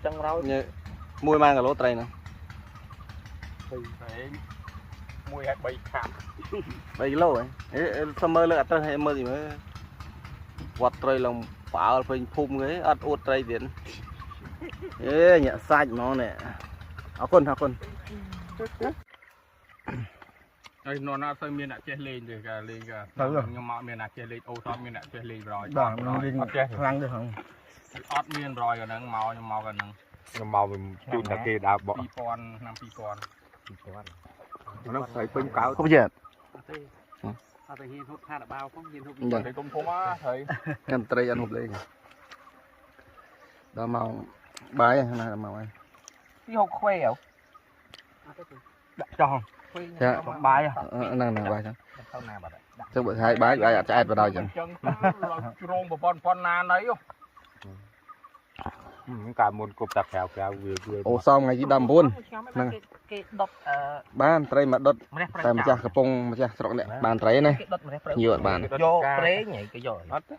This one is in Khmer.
ចង់រោយ មួយម៉ានគីឡូត្រីហ្នឹង មួយឲ្យ3ខាំ 3គីឡូហ៎អេសុំមើលលើកអត់ទៅឲ្យមើលទីមើលវត្តត្រីឡើងផ្អើលពេញភូមិគេអត់អួតត្រីទៀតអេញាក់សាច់ហ្មងនេះអរគុណអរគុណ ហើយនរណាទៅមានអ្នកចេះលេងទេកាលេងកាខ្ញុំមកមានអ្នកចេះលេងអូសអត់មានអ្នកចេះលេងប្រយ បាទលេង អត់ចេះ ខ្លាំងទេហង អត់មានប្រយកាហ្នឹងមកខ្ញុំមកកាហ្នឹង ខ្ញុំមកជូនតែគេដើរបក 2000ឆ្នាំ2000 ហ្នឹងស្រីពេញកៅ គប់ទៀត អត់ទេអត់ទៅហ៊ានហូបខាតបាវផងហ៊ានហូប ចឹង ត្រីទុំធំអ่ะត្រី កាន់ត្រីអត់ហូបលេងដល់ម៉ោងបាយណាដល់ម៉ោងហើយ ពីហូបខ្វេហ៎អត់ទេ ដាក់ចោះ ខ្វេ ចា បាយ ហ្នឹងហ្នឹងបាយចឹង ទៅណាបាត់ដាក់ ចឹងបើថ្ងៃបាយបាយអត់ឆ្អែតបដ ாய் ចឹង ចឹងជ្រងប្រព័ន្ធប៉ុណ្ណាណី កាលមុនគប់តែក្រៅក្រៅវាវា អូសំថ្ងៃទី19 ហ្នឹងគេដុតអឺ បានត្រីមកដុត ម្រះប្រ តែម្ចាស់កំពង់ម្ចាស់ស្រុកនេះបានត្រីណា គេដុតម្រះប្រ ញឿអត់បាន យកប្រេងហីគេយក អត់ទេ